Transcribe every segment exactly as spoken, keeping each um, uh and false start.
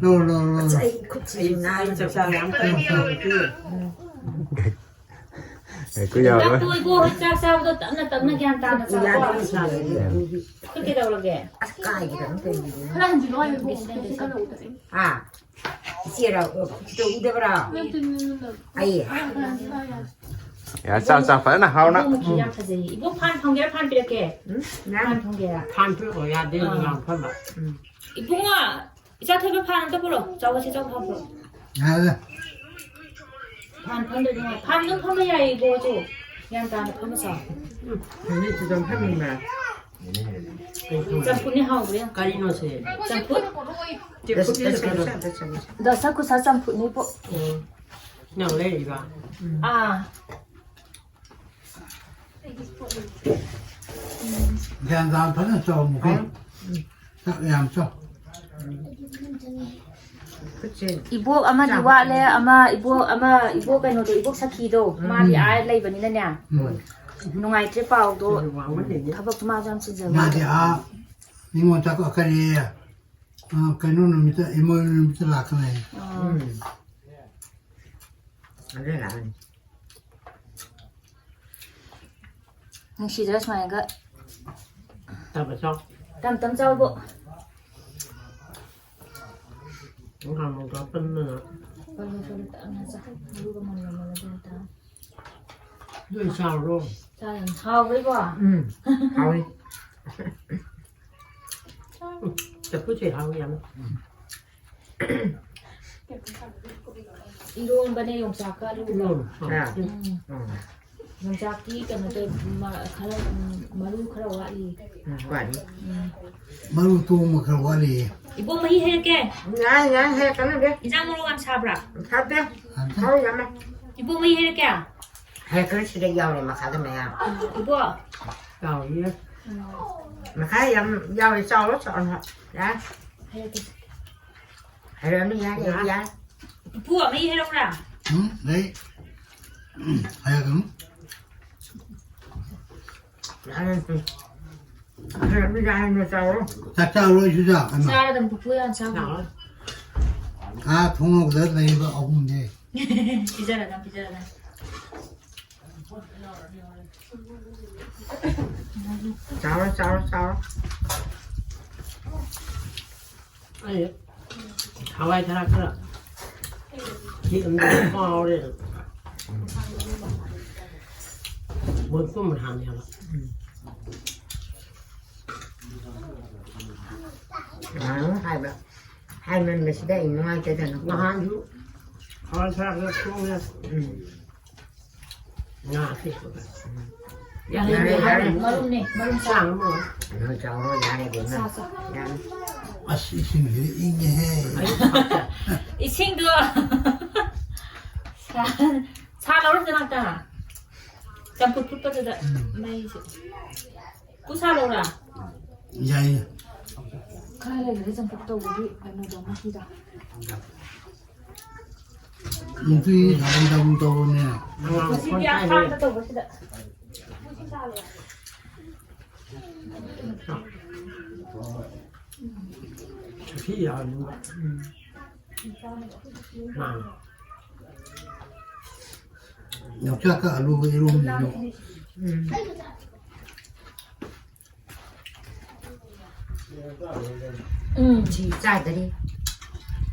ꯂꯧ, ꯂꯧ, ꯂꯧ꯫ ꯑꯁ, ꯑꯩ ꯈꯨꯠꯁꯤꯁꯨ ꯅꯥꯔꯦ꯫ ꯆꯥꯛ ꯆꯥꯕ ꯌꯥꯝ ꯐꯩ꯫ ꯀꯩ ꯀꯨꯏ ꯌꯥꯔꯣꯏ꯫ ꯆꯥꯛꯇꯣ ꯏꯕꯣ, ꯍꯣꯏ ꯆꯥꯛ ꯆꯥꯕꯗꯣ ꯇꯞꯅ ꯇꯞꯅ ꯒ꯭ꯌꯥꯟ ꯇꯥꯅ ꯆꯥꯎꯀꯣ꯫ ꯌꯥꯗ꯭ꯔꯦ, ꯌꯥꯗ꯭ꯔꯦ꯫ ꯈꯨꯠ ꯀꯩꯗꯧꯔꯒꯦ? ꯑꯁ, ꯀꯥꯏꯒꯤꯗ ꯑꯝꯇ ꯌꯦꯡꯕꯤꯌꯨ꯫ ꯈꯔ ꯍꯟꯖꯤꯜꯂꯣ ꯍꯥꯏꯌꯨ ꯏꯕꯣ꯫ ꯍꯥ? ꯏꯆꯦꯔꯣ? ꯈꯨꯠꯇꯣ ꯎꯗꯕ꯭ꯔꯣ? ꯅꯠꯇꯦ, ꯅꯠꯇꯦ, ꯅꯠꯇꯦ꯫ ꯑꯩ꯫ ꯈꯔ ꯍꯟꯖꯤꯜꯂꯣ ꯍꯥꯏꯌꯨ꯫ ꯌꯥꯔꯦ, ꯆꯥꯎ, ꯆꯥꯎ, ꯐꯖꯅ ꯍꯥꯎꯅ꯫ ꯏꯕꯣ, ꯃꯈꯨꯠ ꯌꯥꯝ ꯐꯖꯩꯌꯦ꯫ ꯏꯕꯣ, ꯐꯥꯟ ꯐꯪꯒꯦꯔꯥ, ꯐꯥꯟ ꯄꯤꯔꯛꯀꯦ? ꯎꯝ? ꯐꯥꯟ ꯐꯪꯒꯦꯔꯥ? ꯐꯥꯟ ꯄꯤꯔꯛꯑꯣ, ꯌꯥꯗꯦ, ꯑꯥ꯫ ꯌꯥꯝ ꯐꯕ꯫ ꯎꯝ꯫ ꯏꯕꯨꯡꯉꯣ, ꯏꯆꯥ ꯊꯣꯏꯕ ꯐꯥꯟ ꯑꯝꯇ ꯄꯨꯔꯛꯑꯣ꯫ ꯆꯥꯎ, ꯁꯤ ꯆꯥꯎ, ꯐꯥꯟ ꯄꯨꯔꯛꯑꯣ꯫ ꯌꯥꯔꯦ꯫ ꯐꯥꯟ ꯐꯝꯗ꯭ꯔꯗꯤ ꯅꯨꯡꯉꯥꯏ-, ꯐꯥꯟ ꯑꯗꯨꯝ ꯐꯝꯕ ꯌꯥꯏꯌꯦ, ꯏꯕꯣꯁꯨ꯫ ꯒ꯭ꯌꯥꯟ ꯇꯥꯅ ꯐꯝꯃ ꯆꯥꯎ꯫ ꯎꯝ, ꯍꯧꯖꯤꯛ ꯁꯤꯗ ꯐꯝꯃꯤꯟꯅꯔꯦ꯫ ꯆꯝꯐꯨꯠꯅꯦ, ꯍꯥꯎꯕ꯭ꯔꯥ ꯌꯦꯡꯉꯨ꯫ ꯀꯔꯤꯅꯣ ꯁꯤ? ꯆꯝꯐꯨꯠ꯫ ꯆꯝꯐꯨꯠ ꯅꯠꯇ꯭ꯔꯣ? ꯗꯁ ꯀꯨꯁꯥ ꯆꯝꯐꯨꯠꯅꯦ, ꯏꯕꯣ꯫ ꯎꯝ꯫ ꯅꯪ ꯂꯩꯔꯤꯕ? ꯑꯥ꯫ ꯒ꯭ꯌꯥꯟ ꯇꯥꯅ ꯐꯖꯅ ꯆꯥꯎ, ꯃꯈꯩ꯫ ꯆꯥꯛ ꯌꯥꯝ ꯆꯥꯎ꯫ ꯏꯕꯣꯛ ꯑꯃꯗꯤ ꯋꯥꯠꯂꯦ, ꯑꯃ ꯏꯕꯣꯛ, ꯑꯃ ꯏꯕꯣꯛ ꯀꯩꯅꯣꯗꯣ, ꯏꯕꯣꯛ ꯁꯈꯤꯗꯣ, ꯃꯥꯗꯤ ꯎꯝ꯫ ꯑꯥ ꯂꯩꯕꯅꯤꯅꯅꯦ, ꯎꯝ꯫ ꯅꯨꯡꯉꯥꯏꯇ꯭ꯔꯦ ꯄꯥꯎꯗꯣ, ꯊꯕꯛꯇꯣ ꯃꯥꯁꯨ ꯌꯥꯝ ꯆꯤꯟꯖꯕ꯫ ꯃꯥꯗꯤ ꯑꯥ ꯅꯤꯉꯣꯜ ꯆꯥꯛꯀꯧ-, ꯀꯔꯤ, ꯑꯥ, ꯀꯩꯅꯣ ꯅꯨꯃꯤꯠꯇ, ꯏꯃꯣꯏꯅꯨ ꯅꯨꯃꯤꯠꯇ ꯂꯥꯛꯀꯅꯤ ꯍꯥꯏ꯫ ꯑꯥ꯫ ꯎꯝ꯫ ꯑꯗꯨ ꯂꯥꯛꯀꯅꯤ꯫ ꯅꯨꯡꯁꯤꯗ꯭ꯔꯥ ꯁꯨꯃꯥꯏꯅꯒ? ꯇꯞꯅ ꯆꯥꯎ꯫ ꯇꯞ ꯇꯞ ꯆꯥꯎꯕꯣ꯫ ꯉꯥꯃꯨꯒ ꯄꯨꯟꯗꯅ꯫ ꯄꯜꯂꯣ, ꯄꯜꯂꯣ, ꯇꯞꯅ ꯆꯥꯎ꯫ ꯃꯔꯨꯒ ꯃꯜꯂ ꯃꯜꯂ ꯑꯗꯨꯝ ꯇꯥꯎ꯫ ꯑꯗꯨ ꯑꯣꯏ ꯆꯥꯎꯔꯣ꯫ ꯆꯥꯔꯅꯤ꯫ ꯍꯥꯎꯕ꯭ꯔꯥ ꯏꯕꯣ? ꯎꯝ, ꯍꯥꯎꯋꯤ꯫ ꯆꯐꯨꯁꯦ ꯍꯥꯎꯋꯤ ꯌꯥꯝꯅ꯫ ꯏꯔꯣꯟꯕꯅꯦ ꯌꯣꯡꯆꯥꯛꯀ ꯑꯂꯨꯒ꯫ ꯏꯔꯣꯟ꯫ ꯑꯥ꯫ ꯎꯝ꯫ ꯎꯝ꯫ ꯌꯣꯡꯆꯥꯛꯇꯤ ꯀꯩꯅꯣ ꯇꯧ, ꯃ-, ꯈꯔ, ꯎꯝ, ꯃꯔꯨ ꯈꯔ ꯋꯥꯠꯂꯤ꯫ ꯎꯝ, ꯋꯥꯠꯂꯤ꯫ ꯎꯝ꯫ ꯃꯔꯨ ꯇꯣꯡꯕ ꯈꯔ ꯋꯥꯠꯂꯤꯌꯦ꯫ ꯏꯕꯣꯛ ꯃꯍꯤ ꯍꯩꯔꯛꯀꯦ꯫ ꯌꯥꯏ, ꯌꯥꯏ, ꯍꯩꯔꯛꯀꯅꯨꯗ꯫ ꯏꯟꯖꯥꯡ ꯃꯔꯣꯛ ꯌꯥꯝ ꯁꯥꯕ꯭ꯔꯥ? ꯁꯥꯗꯦ꯫ ꯁꯥꯗꯦ꯫ ꯍꯥꯎ ꯌꯥꯝꯅ꯫ ꯏꯕꯣꯛ ꯃꯍꯤ ꯍꯩꯔꯛꯀꯦ꯫ ꯍꯩꯔꯛꯀꯅꯨ, ꯁꯤꯗ ꯌꯥꯎꯔꯦ ꯃꯈꯥꯗ ꯃꯌꯥꯝ꯫ ꯏꯕꯣꯛ꯫ ꯌꯥꯎꯔꯤꯌꯦ꯫ ꯎꯝ꯫ ꯃꯈꯥ ꯌꯥꯝ ꯌꯥꯎꯔꯦ, ꯆꯥꯎꯔꯣ, ꯆꯥꯎꯔꯣ꯫ ꯌꯥꯏ꯫ ꯍꯩꯔꯛꯀꯦ꯫ ꯍꯩꯔꯛꯑꯅꯨ, ꯌꯥꯏ, ꯌꯥꯏ, ꯌꯥꯏ꯫ ꯄꯨꯄꯨ, ꯃꯍꯤ ꯍꯩꯔꯛꯎꯔꯥ? ꯎꯝ, ꯂꯩ꯫ ꯎꯝ, ꯍꯩꯔꯛꯀꯅꯨ꯫ ꯌꯥꯔꯦ, ꯎꯝ꯫ ꯆꯥꯛ ꯆꯥꯔꯣꯏꯁꯨ ꯆꯥꯛ ꯀꯩꯅꯣ꯫ ꯆꯥꯔꯗꯝ ꯄꯨꯄꯨ ꯌꯥꯝ ꯆꯥꯕ꯫ ꯆꯥꯔꯣꯏ꯫ ꯑꯥ ꯊꯣꯡꯅꯥꯎꯗ ꯂꯩꯕ ꯑꯍꯨꯝꯅꯦ꯫ ꯄꯤꯖꯔꯗꯝ, ꯄꯤꯖꯔꯗꯝ꯫ ꯆꯥꯔꯣ, ꯆꯥꯔꯣ, ꯆꯥꯔꯣ꯫ ꯑꯩ ꯍꯋꯥꯏ ꯊꯔꯥꯛ ꯈꯔ ꯈꯤꯛꯑꯝꯗ ꯉꯥꯎꯔꯦ꯫ ꯃꯣꯏ ꯄꯨꯝꯕ ꯍꯥꯟꯅ ꯌꯥꯜꯂꯣ꯫ ꯉꯥꯏꯔꯣ ꯍꯥꯏꯕ꯫ ꯍꯥꯏꯃꯟꯕꯁꯤꯗ ꯑꯩ ꯅꯨꯡꯉꯥꯏꯇꯗꯅ꯫ ꯅꯍꯥꯟꯁꯨ ꯍꯋꯥꯏ ꯊꯔꯥꯛ ꯈꯔ ꯊꯣꯡꯉꯦ꯫ ꯎꯝ꯫ ꯉꯥ ꯑꯇꯦꯛꯄꯒ꯫ ꯌꯥꯔꯦ, ꯌꯥꯔꯦ, ꯌꯥꯔꯦ꯫ ꯃꯔꯨꯝꯅꯦ, ꯃꯔꯨꯝ ꯆꯥ꯫ ꯆꯥ ꯑꯃ꯫ ꯅꯣꯏ ꯆꯥꯎꯔꯣ, ꯌꯥꯔꯦ, ꯏꯕꯦꯝꯃ꯫ ꯆꯥ, ꯆꯥ꯫ ꯌꯥꯔꯦ꯫ ꯑꯁ, ꯏꯁꯤꯡꯁꯤꯗꯤ ꯏꯪꯉꯦꯍꯦ꯫ ꯏꯁꯤꯡꯗꯣ ꯁꯥ-, ꯁꯥ ꯂꯧꯔꯁꯤ ꯉꯥꯛꯇ꯫ ꯆꯝꯐꯨꯠ ꯐꯨꯠꯄꯗꯨꯗ ꯎꯝ꯫ ꯃꯩꯁꯦ꯫ ꯄꯨꯁꯥ ꯂꯧꯔꯥ? ꯌꯥꯏꯌꯦ꯫ ꯈꯔ ꯂꯩꯔꯗꯤ ꯆꯝꯐꯨꯠ ꯇꯧꯕꯒꯤ ꯀꯩꯅꯣꯗꯣ, ꯃꯍꯤꯗꯣ꯫ ꯅꯨꯄꯤ ꯊꯕꯛ ꯇꯧꯕꯅꯦ꯫ ꯉꯁꯤꯗꯤ ꯌꯥꯝ ꯐꯥꯝꯗ ꯇꯧꯕꯁꯤꯗ꯫ ꯁꯤ ꯌꯥꯔꯅꯤ꯫ ꯃꯥꯅꯤ꯫ ꯌꯣꯡꯆꯥꯛꯀ ꯑꯂꯨꯒ ꯏꯔꯣꯝꯕꯗꯣ꯫ ꯎꯝ꯫ ꯎꯝ꯫ ꯁꯤ ꯆꯥꯗꯔꯤ꯫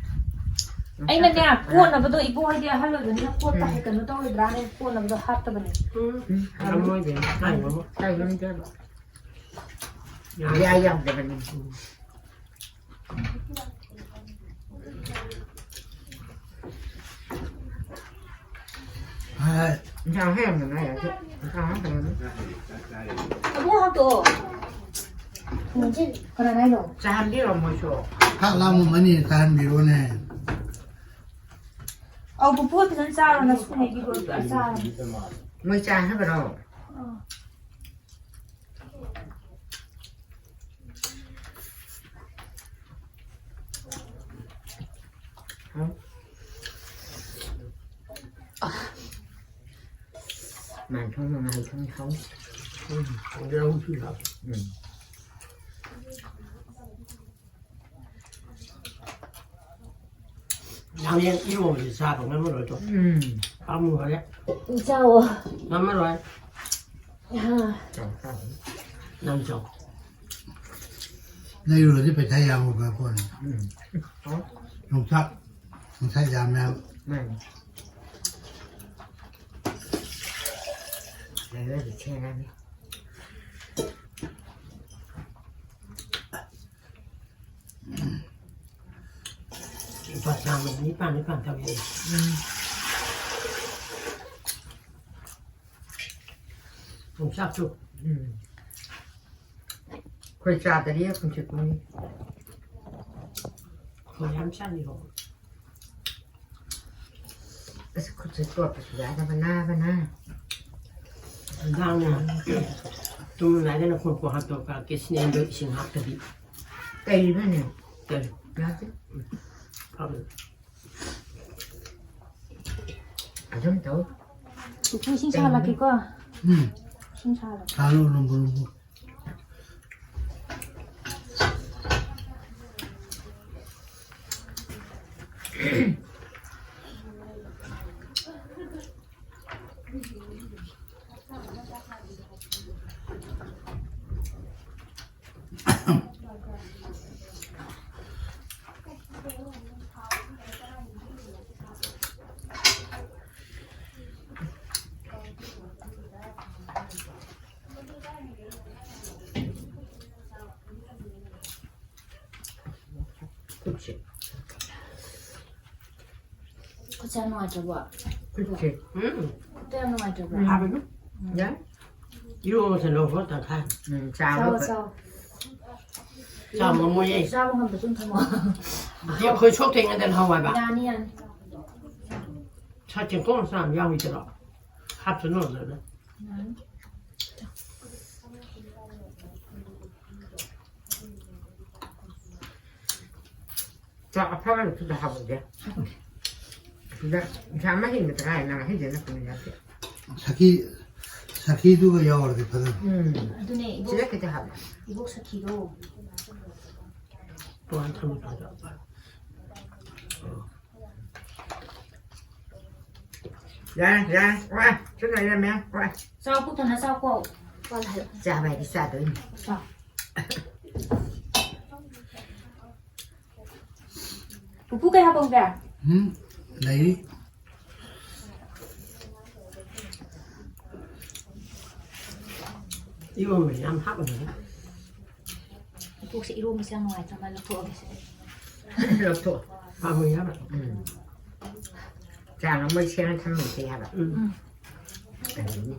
ꯑꯩꯅꯅꯦ, ꯀꯣꯠꯅꯕꯗꯣ ꯏꯕꯣꯛ ꯍꯣꯏꯗꯤ ꯑꯍꯜ ꯑꯣꯏꯕꯅꯤꯅ ꯀꯣꯠꯄ ꯎꯝ꯫ ꯍꯩ ꯀꯩꯅꯣ ꯇꯧꯔꯣꯏꯗ꯭ꯔꯥꯅ ꯀꯣꯠꯅꯕꯗꯣ ꯍꯥꯞꯇꯕꯅꯦ꯫ ꯎꯝ꯫ ꯎꯝ꯫ ꯌꯥꯝ ꯃꯣꯏꯗꯤ ꯀꯥꯏꯅꯣ꯫ ꯀꯥꯏꯅꯣ ꯌꯥꯝꯗꯕꯅꯤ꯫ ꯍꯥꯏ꯫ ꯏꯟꯁꯥꯡ ꯍꯩꯔꯝꯕꯅꯦ ꯑꯩꯁꯨ꯫ ꯏꯟꯁꯥꯡ ꯍꯩꯔꯝꯕꯅꯦ꯫ ꯑꯕꯨꯡ ꯍꯥꯞꯇꯣꯛꯑꯣ꯫ ꯀꯅꯥꯅ ꯍꯥꯏꯅꯣ? ꯆꯥꯍꯟꯕꯤꯔꯣ ꯃꯣꯏꯁꯨ꯫ ꯆꯥꯛ ꯂꯥꯝꯃꯝꯃꯅꯤ, ꯆꯥꯍꯟꯕꯤꯔꯣꯅꯦ꯫ ꯑꯧ, ꯄꯨꯄꯨ ꯐꯖꯅ ꯆꯥꯔꯣ, ꯅꯁꯨ ꯍꯩꯕꯤꯔꯣ, ꯐꯖꯅ ꯆꯥꯔꯣ꯫ ꯃꯣꯏ ꯆꯥ ꯍꯥꯏꯕ꯭ꯔꯣ? ꯑꯥ꯫ ꯃꯥꯟ ꯊꯣꯡ ꯃꯉꯥ ꯍꯩ ꯊꯣꯡ ꯍꯥꯎ꯫ ꯎꯝ, ꯊꯣꯡꯖꯥꯎꯁꯨ ꯌꯥꯎ꯫ ꯎꯝ꯫ ꯌꯥꯝ ꯏꯔꯣꯝꯕꯁꯦ ꯆꯥꯕ ꯉꯝꯃꯔꯣꯏꯗꯣ꯫ ꯎꯝ꯫ ꯄꯥꯝꯃꯨꯈ꯭ꯔꯦ꯫ ꯆꯥꯎꯋꯣ꯫ ꯉꯝꯃꯔꯣꯏ꯫ ꯍꯥ꯫ ꯆꯥꯎ, ꯆꯥꯎ꯫ ꯅꯪ ꯆꯥꯎ꯫ ꯂꯩꯔꯨꯔꯗꯤ ꯄꯩꯁꯥ ꯌꯥꯝꯃꯨꯕ꯭ꯔꯥ ꯀꯣꯟꯅ? ꯎꯝ꯫ ꯌꯣꯡꯆꯥꯛ ꯉꯁꯥꯏ ꯌꯥꯝꯃꯦ ꯍꯥꯏꯕ꯫ ꯎꯝ꯫ ꯂꯩꯔꯨꯔꯗꯤ ꯊꯦꯡꯉꯅꯤ꯫ ꯂꯨꯄꯥ ꯆꯥꯝꯃ ꯅꯤꯄꯥꯟ ꯅꯤꯄꯥꯟ ꯇꯧꯋꯦ꯫ ꯎꯝ꯫ ꯌꯣꯡꯆꯥꯛꯁꯨ꯫ ꯎꯝ꯫ ꯑꯩꯈꯣꯏ ꯆꯥꯗꯔꯤ ꯍꯧꯖꯤꯛ ꯄꯨꯡ꯫ ꯑꯩꯈꯣꯏ ꯌꯥꯝ ꯆꯥꯅꯤꯡꯕ꯫ ꯑꯁ, ꯈꯨꯠꯁꯦ ꯇꯣꯠꯄꯁꯨ ꯌꯥꯗꯕ ꯅꯥꯕꯅ꯫ ꯅꯨꯡꯗꯥꯡꯅ ꯇꯨꯝꯂꯝꯗꯥꯏꯗꯅ ꯈꯣꯡ ꯈꯣꯡ ꯍꯥꯝꯗꯣꯛꯄ, ꯀꯤꯠꯁꯅꯦꯟꯗꯣ ꯏꯁꯤꯡ ꯍꯥꯞꯇꯕꯤ꯫ ꯀꯩꯅꯣꯅꯦ? ꯀꯔꯤ? ꯌꯥꯗꯦ꯫ ꯐꯕꯅꯤ꯫ ꯑꯗꯨꯝ ꯇꯧ꯫ ꯄꯨꯄꯨ, ꯏꯁꯤꯡ ꯁꯥꯍꯜꯂꯛꯀꯦꯀꯣ꯫ ꯎꯝ꯫ ꯏꯁꯤꯡ ꯁꯥꯍꯜꯂꯛꯀꯦ꯫ ꯁꯥꯍꯜꯂꯣ, ꯂꯨꯝꯕꯨ ꯂꯨꯝꯕꯨ꯫ ꯈꯨꯠꯁꯦ꯫ ꯈꯨꯠꯁꯦ ꯌꯥꯝ ꯅꯨꯡꯉꯥꯏꯇ꯭ꯔꯕꯣ? ꯈꯨꯠꯁꯦ꯫ ꯎꯝ꯫ ꯈꯨꯠꯇꯣ ꯌꯥꯝ ꯅꯨꯡꯉꯥꯏꯇ꯭ꯔꯕꯣ? ꯎꯝ꯫ ꯍꯥꯎꯕꯅꯤ꯫ ꯌꯥꯏ꯫ ꯏꯔꯣꯟꯕꯁꯦ ꯂꯧꯕ ꯇꯪꯈꯥꯏ꯫ ꯎꯝ, ꯆꯥꯕ ꯆꯥꯎ, ꯈꯛ꯫ ꯆꯥꯎ꯫ ꯆꯥꯎ ꯉꯝꯃꯣꯏꯌꯦ꯫ ꯆꯥꯕ ꯉꯝꯕꯁꯨ ꯑꯗꯨꯝ ꯊꯝꯃꯣ꯫ ꯑꯗꯨ ꯑꯩꯈꯣꯏ ꯁꯣꯛ ꯊꯦꯡꯅꯗꯅ ꯍꯧꯋꯦꯕ꯫ ꯌꯥꯅꯤ, ꯌꯥꯅꯤ꯫ ꯁꯥ ꯆꯦꯡꯀꯣꯛ ꯃꯆꯥ ꯑꯃ ꯌꯥꯎꯔꯤꯗꯅ꯫ ꯍꯥꯞꯁꯅꯨ ꯑꯗꯨꯗ꯫ ꯌꯥꯅꯤ꯫ ꯆꯥꯛ ꯑꯐꯕ ꯈꯤꯇ ꯍꯥꯞꯄꯛꯀꯦ꯫ ꯁꯤꯗ ꯏꯟꯁꯥꯡ ꯃꯍꯤ ꯑꯃ ꯇꯔꯥ ꯍꯦꯟꯅ ꯍꯩꯖꯤꯜꯂꯛꯄꯅꯤ ꯌꯥꯗꯦ꯫ ꯁꯈꯤ, ꯁꯈꯤꯗꯨꯒ ꯌꯥꯎꯔꯗꯤ ꯐꯖꯅ꯫ ꯎꯝ꯫ ꯑꯗꯨꯅꯦ, ꯏꯕꯣꯛ-, ꯁꯤꯗ ꯈꯤꯇ ꯍꯥꯞꯄꯣ꯫ ꯏꯕꯣꯛ ꯁꯈꯤꯗꯣ꯫ ꯇꯣꯉꯥꯟ ꯊꯝꯃꯤ ꯐꯖꯕ꯫ ꯌꯥꯔꯦ, ꯌꯥꯔꯦ꯫ ꯋꯥ, ꯁꯤ ꯂꯩꯔꯝꯃꯦ꯫ ꯋꯥ꯫ ꯆꯥꯎ, ꯄꯨꯛ ꯊꯟꯅ ꯆꯥꯎꯀꯣ꯫ ꯆꯥꯕ ꯍꯥꯏꯗꯤ ꯆꯥꯗꯣꯏꯅꯤ꯫ ꯆꯥꯎ꯫ ꯄꯨꯄꯨ ꯀꯩ ꯍꯥꯞꯄꯧꯒꯦ? ꯎꯝ, ꯂꯩ꯫ ꯏꯔꯣꯟꯕ ꯌꯥꯝ ꯍꯥꯞꯄꯅꯤ꯫ ꯄꯨꯄꯨꯁꯦ ꯏꯔꯣꯟꯕꯁꯦ ꯌꯥꯝ ꯅꯨꯡꯉꯥꯏꯇ꯭ꯔ ꯃꯥꯜꯂꯦ, ꯂꯧꯊꯣꯛꯑꯒꯦ ꯁꯦ꯫ ꯂꯧꯊꯣꯛ꯫ ꯍꯥꯞꯄ ꯌꯥꯕ꯫ ꯎꯝ꯫ ꯆꯥ ꯑꯃ ꯁꯦꯝꯃ ꯊꯝꯃꯝꯁꯦ ꯍꯥꯏꯕ꯫ ꯎꯝ꯫ ꯎꯝ꯫ ꯑꯗꯨꯅꯤ꯫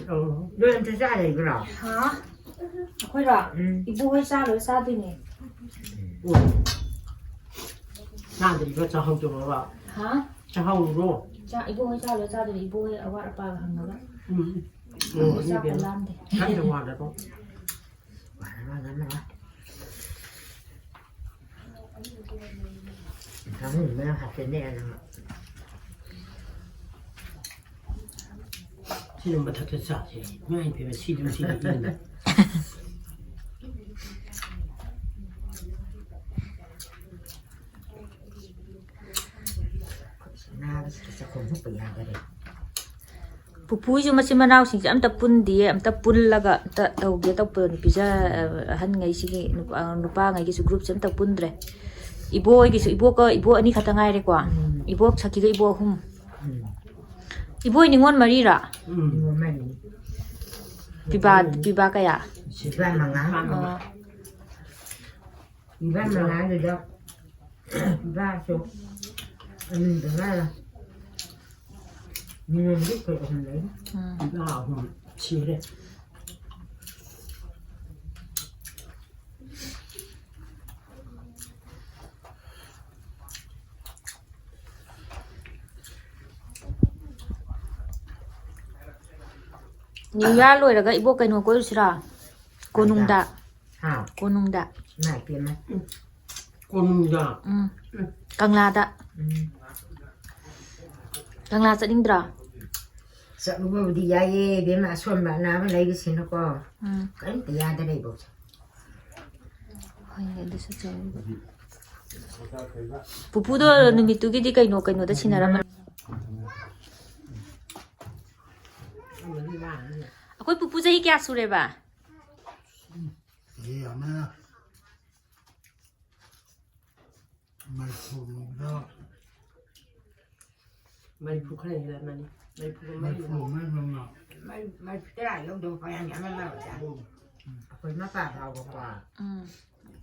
ꯑꯣ, ꯅꯣꯏ ꯑꯝꯇ ꯆꯥ ꯂꯩꯕ꯭ꯔꯣ? ꯍꯥ? ꯑꯩꯈꯣꯏꯔꯣ? ꯎꯝ꯫ ꯏꯕꯣꯍꯣꯏ ꯆꯥ ꯂꯣꯏꯔ ꯆꯥꯗꯣꯏꯅꯦ꯫ ꯎꯝ꯫ ꯆꯥꯗ꯭ꯔꯤꯕ ꯆꯥꯍꯧꯗ꯭ꯔꯣꯕ? ꯍꯥ? ꯆꯥꯍꯧꯔꯣ꯫ ꯆꯥ-, ꯏꯕꯣꯍꯣꯏ ꯆꯥ ꯂꯣꯏꯔ ꯆꯥꯗꯣꯏꯅꯦ꯫ ꯏꯕꯣꯍꯣꯏ ꯑꯋꯥꯠ ꯑꯄꯥꯒ ꯍꯪꯉꯒ꯫ ꯎꯝ꯫ ꯑꯣ, ꯆꯥꯛꯀ ꯏꯕꯦꯝꯃ꯫ ꯂꯥꯝꯗꯦ꯫ ꯀꯟꯅ ꯋꯥꯗꯀꯣ꯫ ꯋꯥꯔ ꯋꯥꯔ ꯉꯝꯃꯔꯣꯏ꯫ ꯉꯥꯅꯨ ꯃꯌꯥꯝ ꯍꯥꯞꯆꯤꯟꯅꯦ ꯅꯪ꯫ ꯁꯤꯅ ꯃꯊꯛꯇ ꯆꯥꯁꯦ꯫ ꯏꯃꯥꯏ ꯄꯦꯝꯃ, ꯁꯤꯗꯨꯝ ꯁꯤꯗꯤ ꯏꯪꯗ꯫ ꯅꯥꯕꯁꯤꯗ ꯆꯥꯛꯈꯣꯝ ꯍꯨꯞꯄ ꯌꯥꯗꯔꯦ꯫ ꯄꯨꯄꯨꯁꯨ ꯃꯆꯤꯟ ꯃꯅꯥꯎꯁꯤꯡꯁꯦ ꯑꯝꯇ ꯄꯨꯟꯗꯤꯌꯦ, ꯑꯝꯇ ꯄꯨꯜꯂꯒ ꯑꯝꯇ ꯇꯧꯒꯦ ꯇꯧꯕꯅꯤ꯫ ꯄꯤꯖ-, ꯑꯍꯟꯉꯩꯁꯤꯒꯤ ꯅꯨꯄꯥ-, ꯅꯨꯄꯥꯉꯩꯒꯤꯁꯨ group ꯁꯦ ꯑꯝꯇ ꯄꯨꯟꯗ꯭ꯔꯦ꯫ ꯏꯕꯣ ꯍꯣꯏꯒꯤꯁꯨ, ꯏꯕꯣꯛꯀ ꯏꯕꯣ ꯑꯅꯤ ꯈꯛꯇ ꯉꯥꯏꯔꯦꯀꯣ꯫ ꯎꯝ꯫ ꯏꯕꯣꯛ ꯁꯈꯤꯒ ꯏꯕꯣ ꯑꯍꯨꯝ꯫ ꯎꯝ꯫ ꯏꯕꯣ ꯍꯣꯏ ꯅꯤꯉꯣꯜ ꯃꯔꯤꯔꯥ? ꯎꯝ꯫ ꯅꯤꯉꯣꯜ ꯃꯔꯤ꯫ ꯄꯤꯕꯥ, ꯄꯤꯕꯥ ꯀꯌꯥ? ꯄꯤꯕꯥ ꯃꯉꯥ꯫ ꯑꯣ꯫ ꯄꯤꯕꯥ ꯃꯉꯥꯗꯨꯗ ꯄꯤꯕꯥꯁꯨ ꯑꯅꯤꯗ ꯉꯥꯏꯔꯦ꯫ ꯅꯤꯉꯣꯜꯗꯤ ꯑꯩꯈꯣꯏ ꯑꯍꯨꯝ ꯂꯩ꯫ ꯎꯝ꯫ ꯄꯤꯕꯥ ꯑꯍꯨꯝ ꯁꯤꯔꯦ꯫ New Year ꯂꯣꯏꯔꯒ ꯏꯕꯣꯛ ꯀꯩꯅꯣ ꯀꯣꯏꯔꯨꯁꯤꯔꯥ? ꯀꯣꯅꯨꯡꯗ꯫ ꯍꯥ? ꯀꯣꯅꯨꯡꯗ꯫ ꯏꯃꯥ ꯏꯄꯦꯝꯃ꯫ ꯀꯣꯅꯨꯡꯗ? ꯎꯝ꯫ ꯎꯝ꯫ ꯀꯪꯂꯥꯗ꯫ ꯎꯝ꯫ ꯀꯪꯂꯥ ꯆꯠꯅꯤꯡꯗ꯭ꯔꯣ? ꯆꯠꯂꯨꯕꯕꯨꯗꯤ ꯌꯥꯏꯌꯦ ꯏꯕꯦꯝꯃ, ꯑꯁꯣꯟꯕ ꯑꯅꯥꯕ ꯂꯩꯕꯁꯤꯅꯀꯣ꯫ ꯎꯝ꯫ ꯀꯔꯤꯝꯇ ꯌꯥꯗꯔꯦ ꯏꯕꯣꯛꯁꯦ꯫ ꯍꯣꯏꯅꯦ, ꯑꯗꯨꯁꯨ ꯆꯨꯝꯃꯤ꯫ ꯄꯨꯄꯨꯗꯣ ꯅꯨꯃꯤꯠꯇꯨꯒꯤꯗꯤ ꯀꯩꯅꯣ, ꯀꯩꯅꯣꯗ ꯁꯤꯟꯅꯔꯝꯃꯅꯤ꯫ ꯑꯩꯈꯣꯏ ꯄꯨꯄꯨ ꯆꯍꯤ ꯀꯌꯥ ꯁꯨꯔꯦꯕ? ꯆꯍꯤ ꯑꯃꯅ ꯃꯔꯤꯐꯨ ꯃꯨꯛꯇ꯫ ꯃꯔꯤꯐꯨ ꯈꯔ ꯍꯦꯜꯂꯝꯃꯅꯤ꯫ ꯃꯔꯤꯐꯨ ꯃꯔꯤ꯫ ꯃꯔꯤꯐꯨ ꯑꯃ ꯂꯧꯅ꯫ ꯃꯔꯤ-, ꯃꯔꯤꯐꯨ ꯇꯔꯥ ꯌꯧꯗꯕ ꯄꯥꯌꯥꯝ ꯌꯥꯝꯃꯝꯃꯔꯣꯏꯗ꯫ ꯑꯩꯈꯣꯏ ꯃꯄꯥ ꯐꯥꯎꯕꯀꯣ꯫ ꯎꯝ꯫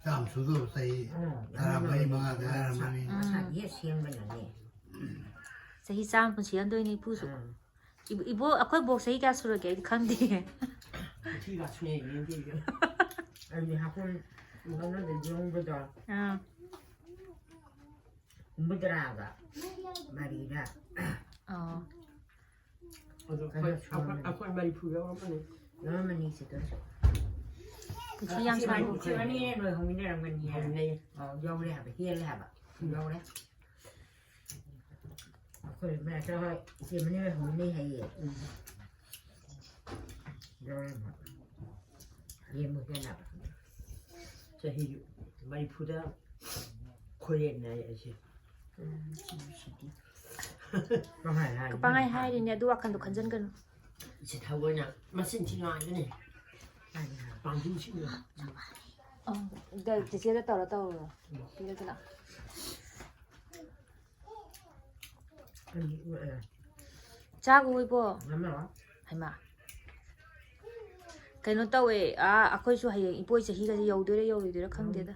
ꯆꯥꯝ ꯁꯨꯗꯧꯕ ꯆꯍꯤ ꯎꯝ, ꯇꯔꯥꯃꯔꯤ ꯃꯉꯥꯗ ꯍꯥꯏꯔꯝꯃꯅꯤ꯫ ꯎꯝ꯫ ꯃꯁꯥꯒꯤ ꯍꯦꯛ ꯁꯦꯝꯕꯅꯅꯦ꯫ ꯆꯍꯤ ꯆꯥꯝ ꯄꯨꯟꯁꯤꯍꯟꯗꯣꯏꯅꯤ ꯏꯄꯨꯁꯨ꯫ ꯎꯝ꯫ ꯏꯕꯣ-, ꯏꯕꯣ-, ꯑꯩꯈꯣꯏ ꯕꯣꯛ ꯆꯍꯤ ꯀꯌꯥ ꯁꯨꯔꯒꯦ? ꯑꯩꯗꯤ ꯈꯪꯗꯦ꯫ ꯃꯊꯤꯒ ꯁꯨꯡꯌꯦꯡ ꯌꯦꯡꯗꯦ꯫ ꯑꯩꯗꯤ ꯍꯥꯀꯨꯝ ꯂꯧꯅꯕ ꯌꯣꯡꯕꯗꯣ꯫ ꯑꯥ꯫ ꯍꯨꯝꯐꯨꯇꯔꯥꯒ ꯃꯔꯤꯔ꯫ ꯑꯣ꯫ ꯑꯗꯣ ꯑꯩꯈꯣꯏ, ꯑꯩꯈꯣꯏ, ꯑꯩꯈꯣꯏ ꯃꯔꯤꯐꯨ ꯌꯧꯔꯝꯃꯅꯤ꯫ ꯌꯧꯔꯝꯃꯅꯤ ꯁꯤꯗꯁꯨ꯫ ꯄꯨꯟꯁꯤ ꯌꯥꯝ ꯁꯥꯡꯅ꯫ ꯏꯆꯦ ꯑꯅꯤ ꯂꯣꯏꯍꯧꯃꯤꯟꯅꯔꯝꯒꯅꯤ꯫ ꯍꯧꯃꯤꯟꯅꯩ꯫ ꯑꯧ, ꯌꯧꯔꯦ ꯍꯥꯏꯕ, ꯍꯦꯜꯂꯦ ꯍꯥꯏꯕ꯫ ꯌꯧꯔꯦ꯫ ꯑꯩꯈꯣꯏ ꯃꯌꯥꯆꯧ ꯍꯣꯏ ꯏꯆꯦ ꯃꯅꯤ ꯍꯣꯏ ꯍꯧꯃꯤꯟꯅꯩ ꯍꯥꯏꯌꯦ꯫ ꯎꯝ꯫ ꯌꯧꯔꯦ꯫ ꯌꯦꯡꯕ ꯍꯦꯟꯅꯕ꯫ ꯆꯍꯤ ꯃꯔꯤꯐꯨꯗ ꯈꯣꯏꯔꯦꯟꯅ ꯑꯩꯁꯦ꯫ ꯎꯝ, ꯁꯤꯗꯤ, ꯁꯤꯗꯤ꯫ ꯄꯪꯍꯥꯏ ꯍꯥꯏ꯫ ꯄꯪꯍꯥꯏ ꯍꯥꯏꯔꯤꯅꯦ, ꯑꯗꯨ ꯋꯥꯈꯟꯗꯣ ꯈꯟꯖꯟꯒꯅꯨ꯫ ꯏꯆꯦ ꯊꯑꯣꯏꯅ ꯃꯆꯤꯟ ꯊꯤ ꯉꯥꯡꯗꯅꯦ꯫ ꯄꯥꯝꯕꯤꯁꯤꯡꯗꯣ꯫ ꯑꯪ, ꯗ-, ꯆꯤꯆꯦꯗ ꯇꯧꯔ ꯇꯧꯔꯣ꯫ ꯄꯤꯔꯛꯀꯅꯣ꯫ ꯆꯥꯈꯣ ꯏꯕꯣ꯫ ꯍꯩꯃꯥ꯫ ꯀꯩꯅꯣ ꯇꯧꯋꯦ, ꯑꯥ, ꯑꯩꯈꯣꯏꯁꯨ ꯍꯌꯦꯡ ꯏꯄꯣꯏ ꯆꯍꯤꯒꯁꯦ ꯌꯧꯗꯣꯏꯔꯥ ꯌꯧꯔꯣꯏꯗꯣꯏꯔꯥ ꯈꯪꯗꯦꯗ꯫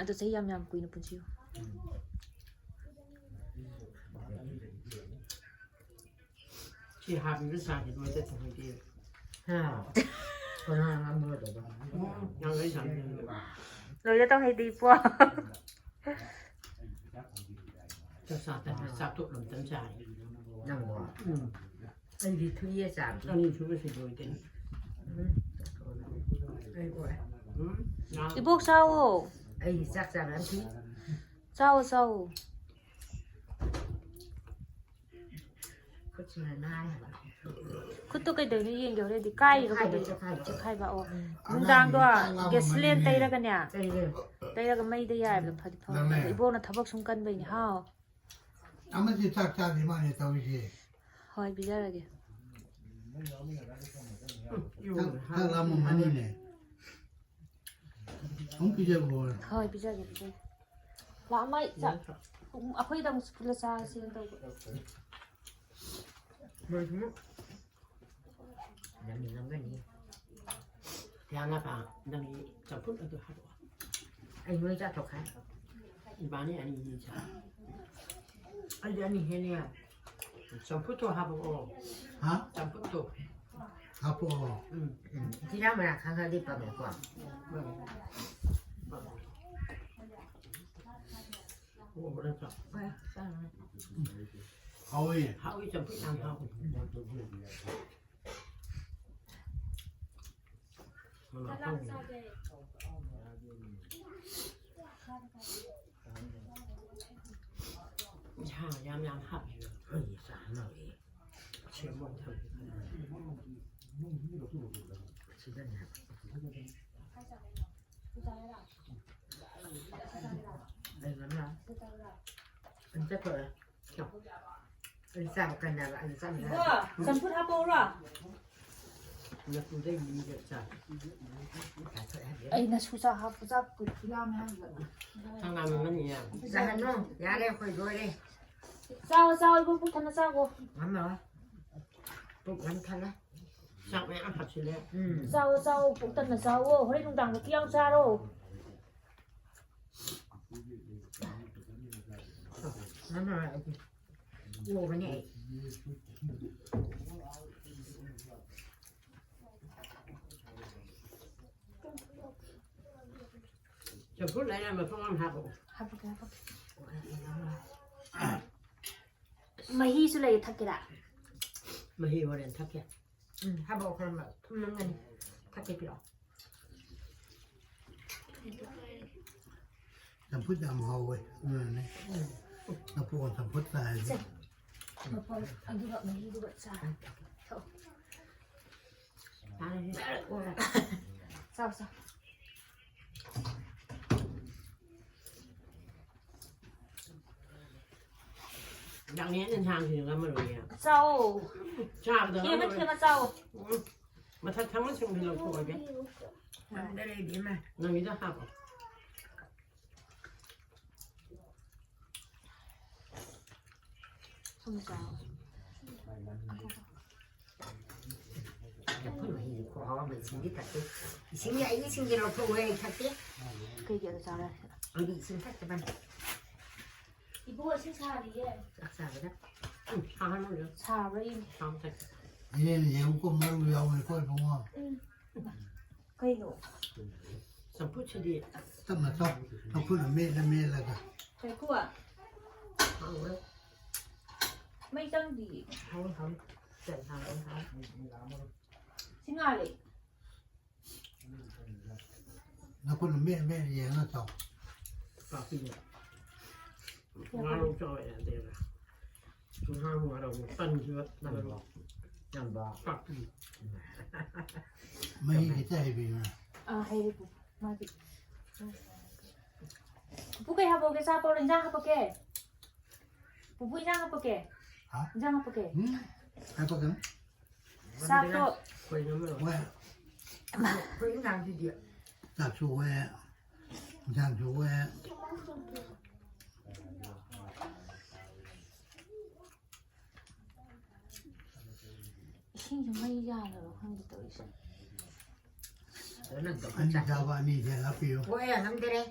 ꯑꯗꯣ ꯆꯍꯤ ꯌꯥꯝ ꯌꯥꯝ ꯀꯨꯏꯅ ꯄꯨꯟꯁꯤꯌꯨ꯫ ꯁꯤ ꯍꯥꯞꯄꯤꯕ ꯆꯥꯁꯦ ꯂꯣꯏ ꯆꯠꯄ ꯍꯣꯏꯗꯤ꯫ ꯍꯥ? ꯀꯅꯥꯅ ꯉꯝꯒꯗꯕ? ꯎꯝ, ꯅꯪ ꯑꯩ ꯆꯥꯅꯤꯡꯉꯦ꯫ ꯂꯣꯏꯔꯦ ꯇꯧꯍꯩꯗꯦ ꯏꯄꯣ꯫ ꯆꯥꯛ ꯆꯥ ꯇꯟꯗ꯭ꯔꯦ, ꯆꯥꯛ ꯇꯣꯛꯂ ꯑꯝꯇꯪ ꯆꯥꯔꯦ꯫ ꯅꯪꯕꯣ? ꯎꯝ꯫ ꯑꯩꯗꯤ ꯊꯨꯏꯌꯦ ꯆꯥꯕꯗꯤ꯫ ꯑꯅꯤ ꯁꯨꯕꯁꯤ ꯂꯣꯏꯗꯦ꯫ ꯎꯝ꯫ ꯑꯩ ꯑꯣꯏ꯫ ꯎꯝ꯫ ꯏꯕꯣꯛ ꯆꯥꯋꯣ꯫ ꯑꯩ ꯆꯥꯛ ꯆꯥꯕ ꯌꯥꯝ ꯊꯨꯏ꯫ ꯆꯥꯋꯣ, ꯆꯥꯋꯣ꯫ ꯈꯨꯠꯇꯣ ꯀꯩꯗꯧꯔꯤꯅꯣ ꯌꯦꯡꯒꯦ ꯍꯣꯔꯦꯟꯗꯤ꯫ ꯀꯥꯏꯔꯤꯔꯣ ꯀꯩꯗꯧꯔꯤꯅꯣ? ꯆꯦꯈꯥꯏꯕ꯫ ꯑꯣ, ꯅꯨꯡꯗꯥꯡꯗꯣ ꯒꯦꯁꯂꯦꯟ ꯇꯩꯔꯒꯅꯦ, ꯇꯩꯔꯒ ꯃꯩꯗ ꯌꯥꯏꯕꯗꯣ ꯐꯗꯤ ꯐꯕ꯫ ꯅꯪꯅꯦ꯫ ꯏꯕꯣꯛꯅ ꯊꯕꯛ ꯁꯨꯝ ꯀꯟꯕꯩꯅꯦ꯫ ꯍꯥꯎ꯫ ꯑꯃꯗꯤ ꯆꯥꯛ ꯆꯥꯗ꯭ꯔꯤ ꯃꯥꯅꯦ ꯇꯧꯔꯤꯁꯦ꯫ ꯍꯣꯏ, ꯄꯤꯖꯔꯒꯦ꯫ ꯆꯥꯛ, ꯆꯥꯛ ꯂꯥꯝꯃꯝꯃꯅꯤꯅꯦ꯫ ꯑꯃꯨꯛ ꯄꯤꯖꯈꯣ꯫ ꯍꯣꯏ, ꯄꯤꯖꯒꯦ, ꯄꯤꯖꯒꯦ꯫ ꯂꯥꯛꯑꯝꯃ ꯑꯩ ꯆꯥꯛ, ꯑꯩꯈꯣꯏꯗ ꯑꯃꯨꯛ ꯄꯨꯜꯂ ꯆꯥꯔꯁꯦꯅ ꯇꯧꯕ꯫ ꯃꯣꯏꯁꯨ ꯌꯥꯝ ꯌꯥꯝꯒꯅꯤ꯫ ꯌꯥꯝꯅ ꯄꯥ-, ꯅꯪꯒꯤ ꯆꯝꯐꯨꯠ ꯑꯗꯨ ꯍꯥꯞꯄꯛꯑꯣ꯫ ꯑꯩ ꯂꯣꯏ ꯆꯥꯊꯣꯛꯈ꯭ꯔꯦ꯫ ꯏꯕꯥꯅꯤ ꯑꯅꯤ ꯑꯅꯤ ꯆꯥ꯫ ꯑꯩꯗꯤ ꯑꯅꯤ ꯍꯦꯟꯅ ꯌꯥꯝ꯫ ꯆꯝꯐꯨꯠꯇꯣ ꯍꯥꯞꯄꯛꯑꯣ꯫ ꯍꯥ? ꯆꯝꯐꯨꯠꯇꯣ꯫ ꯍꯥꯞꯄꯛꯑꯣ꯫ ꯎꯝ꯫ ꯎꯝ꯫ ꯖꯤꯔꯥ ꯃꯅꯥ ꯈꯔ ꯈꯔꯗꯤ ꯄꯥꯝꯃꯦꯀꯣ꯫ ꯎꯝ꯫ ꯍꯥꯎꯋꯦ꯫ ꯍꯥꯎꯋꯤ, ꯆꯝꯐꯨꯠ ꯌꯥꯝ ꯍꯥꯎꯋꯤ꯫ ꯁꯥ ꯌꯥꯝ ꯌꯥꯝ ꯍꯥꯞꯄꯤꯕ꯫ ꯑꯩ ꯆꯥꯅꯕꯒꯤ ꯁꯦꯝꯕ ꯑꯃ ꯊꯝꯃꯤ꯫ ꯁꯤꯗꯅꯦ ꯍꯥꯏꯕ꯫ ꯑꯩ ꯉꯝꯃꯔꯣꯏ꯫ ꯑꯝꯇ ꯇꯧꯔꯦ꯫ ꯑꯩ ꯆꯥꯕ ꯀꯟꯅꯕ ꯑꯩ ꯆꯥꯕ ꯏꯕꯣ, ꯌꯥꯗꯦ꯫ ꯆꯝꯐꯨꯠ ꯍꯥꯞꯄꯛꯎꯔꯣ? ꯅꯇꯨꯗꯩ ꯃꯤꯗ ꯆꯥ꯫ ꯆꯥꯊꯣꯛꯑꯦ ꯍꯥꯏꯕ꯫ ꯑꯩ ꯅꯁꯨ ꯆꯥ ꯍꯥꯞꯄꯨ ꯆꯥ ꯀꯨꯏ-, ꯌꯥꯝꯃꯦ ꯍꯥꯏꯕ꯫ ꯍꯪꯒꯥꯝ ꯑꯃꯅꯤ ꯌꯥꯝ꯫ ꯆꯥꯍꯟꯅꯨ꯫ ꯌꯥꯔꯦ, ꯑꯩꯈꯣꯏ ꯂꯣꯏꯔꯦ꯫ ꯆꯥꯎ, ꯆꯥꯎ, ꯏꯕꯣ, ꯄꯨꯛ ꯊꯟꯅ ꯆꯥꯒꯣ꯫ ꯉꯝꯃꯔꯣꯏ꯫ ꯄꯨꯛ ꯌꯥꯝ ꯊꯜꯂꯦ꯫ ꯆꯥꯛ ꯃꯌꯥꯝ ꯍꯥꯞꯆꯤꯜꯂꯦ꯫ ꯎꯝ꯫ ꯆꯥꯎ, ꯆꯥꯎ, ꯄꯨꯛ ꯊꯟꯅ ꯆꯥꯎꯋꯣ꯫ ꯍꯣꯔꯦꯟ ꯅꯨꯡꯗꯥꯡꯗ ꯈꯤꯌꯥꯝ ꯆꯥꯔꯣ꯫ ꯉꯝꯃꯔꯣꯏ ꯑꯩꯗꯤ꯫ ꯑꯣꯕꯅꯦ ꯑꯩ꯫ ꯆꯝꯐꯨꯠ ꯂꯩꯔ ꯃꯇꯨꯡ ꯑꯃ ꯍꯥꯞꯄꯛꯑꯣ꯫ ꯍꯥꯞꯄꯛꯀꯦ, ꯍꯥꯞꯄꯛꯀꯦ꯫ ꯃꯍꯤꯁꯨ ꯂꯩꯌꯦ, ꯊꯛꯀꯦꯔꯥ? ꯃꯍꯤ ꯍꯣꯔꯦꯟ ꯊꯛꯀꯦ꯫ ꯎꯝ, ꯍꯥꯞꯄꯛꯑꯣ, ꯈꯔ ꯊꯨꯝꯃꯝꯒꯅꯤ꯫ ꯊꯛꯀꯦ ꯄꯤꯔꯛꯑꯣ꯫ ꯆꯝꯐꯨꯠ ꯌꯥꯝ ꯍꯥꯎꯋꯦ, ꯑꯗꯨꯅꯅꯦ꯫ ꯂꯐꯨ ꯆꯝꯐꯨꯠ ꯆꯥꯏ ꯍꯥꯏꯁꯦ꯫ ꯃꯐꯝ ꯑꯗꯨꯒ ꯃꯍꯤꯗꯨꯒ ꯆꯥ ꯊꯛꯑꯣ꯫ ꯆꯥꯔꯁꯤ꯫ ꯆꯥꯎ, ꯆꯥꯎ꯫ ꯅꯪ ꯍꯦꯟꯅ ꯏꯟꯁꯥꯡꯁꯤꯁꯨ ꯉꯝꯃꯔꯣꯏꯌꯦ꯫ ꯆꯥꯎ꯫ ꯆꯥꯕꯗ ꯊꯦꯡꯉ ꯉꯝꯃꯔꯣꯏ꯫ ꯊꯦꯡꯉ ꯆꯥꯎ꯫ ꯎꯝ꯫ ꯃꯊꯛ ꯊꯪꯕꯁꯤꯡꯗꯨ ꯂꯧꯊꯣꯛꯑꯒꯦ꯫ ꯉꯝꯗꯔꯦ ꯏꯕꯦꯝꯃ꯫ ꯅꯪꯒꯤꯗ ꯍꯥꯞꯄꯣ꯫ ꯁꯨꯝ ꯆꯥꯎ꯫ ꯂꯐꯨ ꯃꯍꯤꯗꯤ ꯈꯨꯍꯥꯎ ꯑꯃ, ꯏꯁꯤꯡꯗꯤ ꯊꯛꯇꯦ꯫ ꯏꯁꯤꯡꯗꯤ ꯑꯩꯒꯤ ꯏꯁꯤꯡꯗꯤ ꯂꯧꯊꯣꯛꯎꯔꯦ, ꯑꯩ ꯊꯛꯇꯦ꯫ ꯀꯩꯒꯤ ꯑꯗꯨ ꯆꯥꯔ? ꯑꯩꯗꯤ ꯏꯁꯤꯡ ꯊꯛꯇꯕꯅꯤ꯫ ꯏꯕꯣꯛ, ꯏꯁꯤꯡ ꯁꯥꯔꯤꯌꯦ꯫ ꯆꯥꯛ ꯆꯥꯕꯗ꯫ ꯎꯝ, ꯁꯥꯍꯜꯂꯣꯏꯌꯣ꯫ ꯁꯥꯕ꯭ꯔꯥ ꯌꯦꯡꯒꯦ꯫ ꯁꯥꯕ ꯊꯛꯀꯦ꯫ ꯏꯅꯦꯅ ꯌꯦꯡꯉꯨꯀꯣ, ꯃꯔꯨ ꯌꯥꯎꯕꯅꯤꯀꯣ, ꯏꯕꯨꯡꯉꯣ꯫ ꯎꯝ꯫ ꯀꯩꯅꯣ? ꯆꯝꯐꯨꯠꯁꯤꯗꯤ ꯇꯞꯅ ꯆꯥꯎ꯫ ꯃꯈꯨꯠꯅ ꯃꯦꯠꯂ ꯃꯦꯠꯂꯒ꯫ ꯀꯩꯀꯨ? ꯍꯥꯎꯋꯦ꯫ ꯃꯩ ꯆꯪꯗꯤꯌꯦ꯫ ꯍꯥꯎꯋꯦ, ꯍꯥꯎꯋꯦ꯫ ꯀꯩ ꯍꯥꯎꯋꯦ, ꯍꯥꯎꯋꯦ꯫ ꯁꯤ ꯉꯥꯜꯂꯦ꯫ ꯅꯈꯨꯠꯅ ꯃꯦꯠ ꯃꯦꯠ ꯌꯦꯡꯉ ꯆꯥꯎ꯫ ꯄꯥꯛꯄꯤꯅꯦ꯫ ꯉꯥꯔꯧ ꯆꯥꯎ ꯌꯥꯗꯦꯕ꯫ ꯉꯥꯔꯧ, ꯉꯥꯔꯧ ꯇꯟꯈꯤꯕ ꯇꯟꯈꯤꯕ꯫ ꯌꯥꯝꯕ꯫ ꯄꯥꯛꯄꯤ꯫ ꯃꯍꯤ ꯈꯤꯇ ꯍꯩꯕꯤꯌꯨꯅ꯫ ꯑꯥ, ꯍꯩꯔꯦ ꯄꯨ꯫ ꯃꯥꯒꯤ꯫ ꯄꯨꯄꯨ ꯀꯩ ꯍꯥꯞꯄꯛꯑꯣꯒꯦ? ꯆꯥ ꯄꯧꯔ ꯏꯟꯖꯥꯡ ꯍꯥꯞꯄꯛꯀꯦ? ꯄꯨꯄꯨ ꯏꯟꯖꯥꯡ ꯍꯥꯞꯄꯛꯀꯦ? ꯍꯥ? ꯏꯟꯖꯥꯡ ꯍꯥꯞꯄꯛꯀꯦ? ꯎꯝ, ꯍꯥꯞꯄꯛꯀꯅꯨ꯫ ꯆꯥꯛꯇꯣ꯫ ꯍꯣꯏ꯫ ꯑꯩꯈꯣꯏ ꯏꯟꯖꯥꯡꯁꯤꯗꯤ꯫ ꯆꯥꯛꯁꯨ ꯑꯣꯏ, ꯏꯟꯖꯥꯡꯁꯨ ꯑꯣꯏ꯫ ꯏꯁꯤꯡꯁꯨ ꯃꯩ ꯌꯥꯗꯕ ꯈꯪꯗꯦ ꯇꯧꯔꯤꯁꯦ꯫ ꯑꯅꯤ ꯆꯥꯕ ꯑꯅꯤ ꯍꯦꯛ ꯍꯥꯞꯄꯤꯌꯨ꯫ ꯍꯣꯏ, ꯉꯝꯗꯔꯦ꯫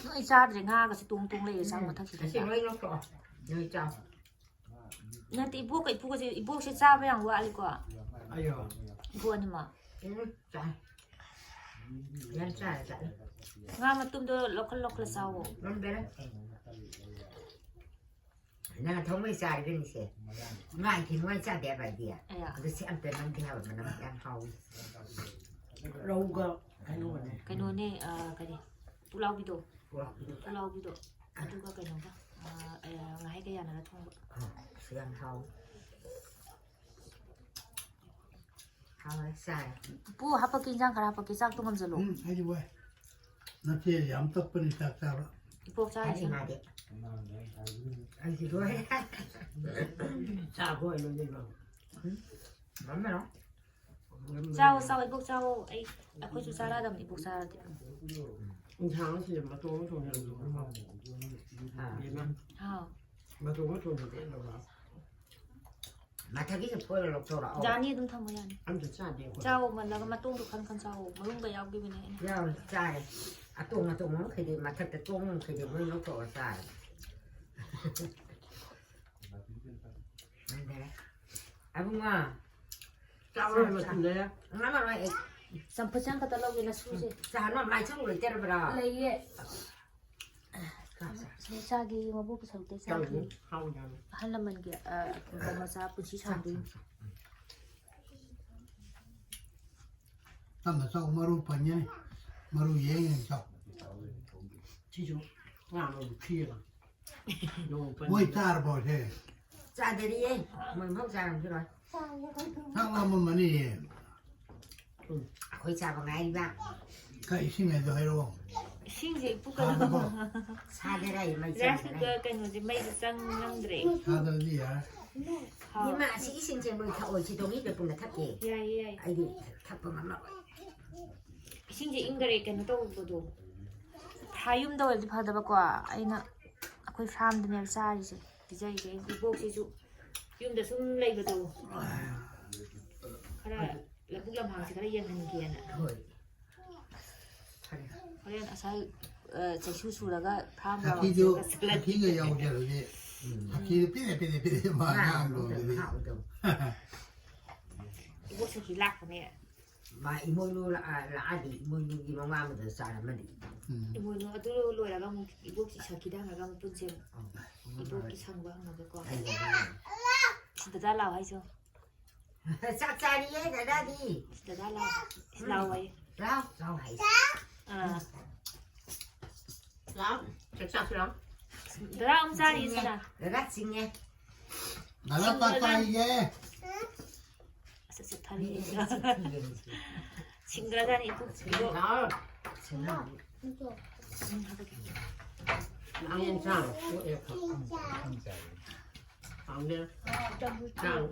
ꯅꯣꯏ ꯆꯥꯗ꯭ꯔꯦ, ꯉꯥꯒꯁꯨ ꯇꯣꯡ ꯇꯣꯡ ꯂꯩꯔꯦ ꯆꯥꯛ ꯎꯝ, ꯃꯊꯛꯁꯤꯗ꯫ ꯑꯁꯤ ꯂꯣꯏ ꯂꯧꯊꯣꯛꯑꯣ꯫ ꯅꯣꯏ ꯆꯥꯎ꯫ ꯅꯠꯇꯦ, ꯏꯕꯣꯛꯀ ꯏꯄꯨꯒꯁꯦ, ꯏꯕꯣꯛꯁꯦ ꯆꯥꯕ ꯌꯥꯝ ꯋꯥꯠꯂꯤꯀꯣ꯫ ꯑꯌꯣ꯫ ꯏꯕꯣꯛ ꯑꯅꯤꯃꯛ꯫ ꯎꯝ, ꯆꯥꯏ꯫ ꯌꯥꯝ ꯆꯥꯔꯦ, ꯆꯥꯔꯦ꯫ ꯉꯥ ꯃꯇꯨꯝꯗꯣ ꯂꯧꯈꯠ ꯂꯧꯈꯠꯂ ꯆꯥꯎꯋꯣ꯫ ꯉꯝꯗꯔꯦ꯫ ꯅꯪ ꯊꯣꯡꯕꯩ ꯆꯥꯔꯤꯕꯅꯤꯁꯦ꯫ ꯉꯥ ꯏꯟꯊꯤ ꯅꯨꯡꯉꯥꯏ ꯆꯥꯗꯦ ꯍꯥꯏꯕ ꯑꯩꯗꯤ꯫ ꯑꯌꯥ꯫ ꯑꯗꯨ ꯁꯤ ꯑꯝꯇ ꯅꯝꯗꯦ ꯍꯥꯏꯕ ꯃꯅꯝ ꯌꯥꯝ ꯍꯥꯎꯏ꯫ ꯔꯧꯒ ꯀꯩꯅꯣꯒꯅꯦ꯫ ꯀꯩꯅꯣꯅꯦ, ꯑ, ꯀꯔꯤ? ꯄꯨꯛꯂꯥꯎꯕꯤꯗꯣ꯫ ꯄꯨꯛꯂꯥꯎꯕꯤꯗꯣ꯫ ꯄꯨꯛꯂꯥꯎꯕꯤꯗꯣ꯫ ꯑꯗꯨꯒ ꯀꯩꯅꯣꯒ꯫ ꯉꯥꯍꯩꯒ ꯌꯥꯅꯔ ꯊꯣꯡꯕ꯫ ꯁꯨ ꯌꯥꯝ ꯍꯥꯎ꯫ ꯍꯥꯎꯔꯦ, ꯆꯥꯔꯦ꯫ ꯄꯨ, ꯍꯥꯄꯛꯀꯦ, ꯏꯟꯖꯥꯡ ꯈꯔ ꯍꯥꯄꯛꯀꯦ, ꯆꯥꯛꯇꯣ ꯉꯝꯖꯜꯂꯣ꯫ ꯎꯝ, ꯑꯩꯗꯤ ꯋꯥꯏ꯫ ꯅꯆꯦ ꯌꯥꯝ ꯇꯞꯄꯅꯤ ꯆꯥꯛ ꯆꯥꯕ꯫ ꯏꯄꯣꯛ ꯆꯥꯔꯤ ꯆꯥꯔꯤꯁꯦ꯫ ꯃꯥꯗꯤ꯫ ꯑꯩꯗꯤ ꯂꯣꯏꯔꯦ꯫ ꯆꯥꯕ ꯑꯣꯏ ꯂꯣꯏꯗꯣꯏꯕ꯫ ꯃꯝꯃꯦꯔꯣ? ꯆꯥꯎ, ꯆꯥꯎ, ꯏꯕꯣꯛ ꯆꯥꯎ꯫ ꯑꯩ, ꯑꯩꯈꯣꯏꯁꯨ ꯆꯥꯔꯛꯑꯗꯕꯅꯤ, ꯏꯕꯣꯛ ꯆꯥꯔꯗꯤ꯫ ꯏꯟꯁꯥꯡ ꯑꯁꯤꯗ ꯃꯇꯣꯡ ꯊꯣꯡꯖꯤꯜꯂꯁꯨ ꯑꯗꯨꯝ ꯍꯥꯎ꯫ ꯕꯦꯝꯃ, ꯍꯥꯎ꯫ ꯃꯇꯣꯡ ꯊꯣꯡꯖꯤꯜꯂꯦ ꯂꯧꯔ꯫ ꯃꯊꯛꯀꯤꯁꯦ ꯐꯣꯏꯔ ꯂꯧꯊꯣꯔꯛꯑꯣ꯫ ꯌꯥꯅꯤ, ꯑꯗꯨꯝ ꯊꯝꯃꯣ, ꯌꯥꯅꯤ꯫ ꯑꯝꯇ ꯆꯥꯗꯦ ꯑꯩꯈꯣꯏ꯫ ꯆꯥꯎ, ꯃꯜꯂꯒ ꯃꯇꯣꯡꯗꯣ ꯈꯟ ꯈꯟ ꯆꯥꯎ꯫ ꯃꯔꯨꯝꯒ ꯌꯥꯎꯈꯤꯕꯅꯦ ꯑꯩꯅ꯫ ꯌꯥꯎꯔꯦ, ꯆꯥꯔꯦ꯫ ꯑꯇꯣꯡ ꯑꯇꯣꯡꯕ ꯃꯈꯩꯗꯤ, ꯃꯊꯛꯇ ꯇꯣꯡꯕ ꯃꯈꯩꯗꯤ ꯂꯣꯏ ꯂꯧꯊꯣꯛꯑ ꯆꯥꯔꯦ꯫ ꯉꯝꯗꯔꯦ꯫ ꯑꯕꯨꯡꯉꯣ, ꯆꯥꯎꯔꯣꯏ ꯃꯇꯨꯡꯗ꯫ ꯉꯝꯃꯔꯣꯏ ꯑꯩ꯫ ꯆꯝꯐꯨꯠ ꯆꯥꯡ ꯈꯛꯇ ꯂꯧꯒꯦ ꯅꯁꯨꯁꯦ꯫ ꯆꯥ ꯅꯣ ꯃꯥꯏ ꯁꯔꯨ ꯂꯩꯇꯔꯕ꯭ꯔꯥ? ꯂꯩꯌꯦ꯫ ꯆꯥ, ꯆꯥ꯫ ꯁꯦ, ꯆꯥꯒꯦ, ꯃꯕꯣꯛꯀꯤ ꯁꯔꯨꯛꯇꯩ ꯆꯥꯒꯦ꯫ ꯆꯥꯎꯔꯣꯏ, ꯍꯥꯎꯗꯕꯅꯤ꯫ ꯑꯍꯜ ꯂꯃꯟꯒꯤ, ꯑ, ꯃꯆꯥ ꯄꯨꯟꯁꯤ ꯁꯥꯡꯗꯣꯏꯅꯤ꯫ ꯇꯞꯅ ꯆꯥꯎ, ꯃꯔꯨ ꯄꯟꯒꯅꯤ꯫ ꯃꯔꯨ ꯌꯦꯡ ꯌꯦꯡ ꯆꯥꯎ꯫ ꯁꯤꯁꯨ ꯉꯥ ꯃꯔꯨ ꯊꯤꯑꯕ꯫ ꯅꯣꯡ ꯃꯣꯏ ꯄꯟꯕꯗ꯫ ꯆꯥꯔꯕꯣ ꯁꯦ? ꯆꯥꯗꯔꯤꯌꯦ꯫ ꯃꯣꯏ ꯃꯍꯧ ꯆꯥꯔꯝꯈꯤꯔꯣꯏ꯫ ꯆꯥꯛ ꯂꯥꯝꯃꯝꯃꯅꯤꯌꯦ꯫ ꯑꯩꯈꯣꯏ ꯆꯥꯕ ꯉꯥꯏꯔꯤꯕ꯫ ꯈꯔ ꯏꯁꯤꯡ ꯍꯥꯏꯗꯣ ꯍꯥꯏꯔꯛꯑꯣ꯫ ꯏꯁꯤꯡꯁꯦ ꯏꯄꯨ ꯍꯥꯟꯅꯀꯣ꯫ ꯀꯩꯅꯣ꯫ ꯁꯥꯗꯔ ꯑꯩ ꯃꯩ ꯔꯥꯏꯁ ꯆꯪꯗꯔꯦ꯫ ꯀꯨꯀꯔ ꯀꯩꯅꯣꯁꯦ ꯃꯩꯁꯦ ꯆꯪ ꯉꯝꯗ꯭ꯔꯦ꯫ ꯁꯥꯗ꯭ꯔꯗꯤ ꯌꯥꯔꯦ꯫ ꯍꯥꯎ꯫ ꯏꯃꯥ, ꯑꯁꯤ ꯏꯁꯤꯡꯁꯦ ꯃꯣꯏ ꯊꯛꯑꯣꯏ, ꯁꯤ ꯇꯣꯃꯤꯗ ꯄꯨꯟꯅ ꯊꯛꯀꯦ꯫ ꯌꯥꯏꯌꯦ, ꯌꯥꯏꯌꯦ꯫ ꯑꯩꯗꯤ ꯊꯛꯄ ꯉꯝꯃꯔꯣꯏ꯫ ꯏꯁꯤꯡꯁꯦ ꯏꯪꯈꯔꯦ, ꯀꯩꯅꯣ ꯇꯧꯕꯗꯣ꯫ ꯐꯥ ꯌꯨꯝꯗ ꯑꯣꯏꯔꯗꯤ ꯐꯗꯕꯀꯣ꯫ ꯑꯩꯅ ꯑꯩꯈꯣꯏ ꯐꯥꯝꯗꯅꯦꯕ ꯆꯥꯔꯤꯁꯦ, ꯄꯤꯖꯔꯤꯁꯦ꯫ ꯏꯕꯣꯛꯁꯤꯁꯨ ꯌꯨꯝꯗ ꯁꯨꯝ ꯂꯩꯕꯗꯣ ꯈꯔ ꯂꯧꯕꯨꯛ ꯂꯝꯍꯥꯡꯁꯦ ꯈꯔ ꯌꯦꯡꯍꯟꯒꯦꯅ꯫ ꯍꯣꯏ꯫ ꯐꯔꯦ꯫ ꯍꯣꯔꯦꯟ ꯑꯁꯥꯏ, ꯑ, ꯆꯩꯁꯨ ꯁꯨꯔꯒ ꯐꯥꯝ ꯁꯥꯊꯤꯗꯣ, ꯌꯧꯔꯒ ꯆꯠꯂꯗꯤ꯫ ꯁꯥꯊꯤꯒ ꯌꯥꯎꯖꯔꯗꯤ꯫ ꯎꯝ꯫ ꯁꯥꯊꯤꯗꯣ ꯄꯤꯔꯦ, ꯄꯤꯔꯦ, ꯄꯤꯔꯦ, ꯃꯥ ꯉꯥ ꯉꯥꯡ ꯂꯧꯗꯅ ꯂꯣꯏꯔꯗꯤ꯫ ꯉꯥ ꯎꯗꯧ꯫ ꯏꯕꯣꯛ ꯁꯈꯤ ꯂꯥꯛꯄꯅꯦ꯫ ꯃꯥ ꯏꯃꯣꯏꯅꯨ ꯂꯥꯛ-, ꯑ, ꯂꯥꯛꯑꯗꯤ ꯏꯃꯣꯏꯅꯨꯒꯤ ꯃꯃꯥ ꯑꯃꯗ ꯆꯥꯔꯝꯃꯅꯤ꯫ ꯎꯝ꯫ ꯏꯃꯣꯏꯅꯨ ꯑꯗꯨ ꯂꯣꯏꯔꯒ ꯑꯃꯨꯛ ꯏꯕꯣꯛꯀꯤ ꯁꯈꯤꯗ ꯍꯪꯉꯒ ꯑꯃꯨꯛ ꯄꯨꯟꯁꯦ꯫ ꯑꯧ꯫ ꯏꯕꯣꯛꯀꯤ ꯁꯪꯕ ꯍꯪꯉꯒꯀꯣ꯫ ꯑꯩ ꯂꯩꯔꯝꯃꯅꯤ꯫ ꯁꯤꯗ ꯂꯥꯛꯑꯣ ꯍꯥꯏꯁꯦ꯫ ꯆꯥꯛ ꯆꯥꯔꯤꯌꯦ ꯗꯗꯥꯗꯤ꯫ ꯗꯗꯥ ꯂꯥꯛꯑꯣ꯫ ꯂꯥꯛꯑꯣ ꯍꯥꯏꯌꯦ꯫ ꯂꯥꯎ, ꯂꯥꯎ ꯍꯥꯏ꯫ ꯑꯥ꯫ ꯂꯥꯎ, ꯆꯥꯛ ꯆꯥꯁꯤ ꯂꯥꯎ꯫ ꯗꯗꯥ ꯑꯃ ꯆꯥꯔꯤ ꯁꯤꯅ꯫ ꯗꯗꯥ ꯆꯤꯡꯉꯦ꯫ ꯗꯗꯥ ꯄꯥꯛ ꯄꯥꯏꯒꯦ꯫ ꯑꯁ, ꯑꯁ, ꯊꯥꯔꯤ꯫ ꯁꯤꯡꯒ꯭ꯔꯖꯥꯠꯅꯤ ꯏꯄꯨ꯫ ꯂꯥꯛꯑꯣ꯫ ꯁꯤꯡꯒ꯭ꯔꯥ꯫ ꯅꯪ ꯌꯦꯟꯁꯥꯡ꯫ ꯍꯥꯎꯅꯦ꯫ ꯆꯥꯔꯨ꯫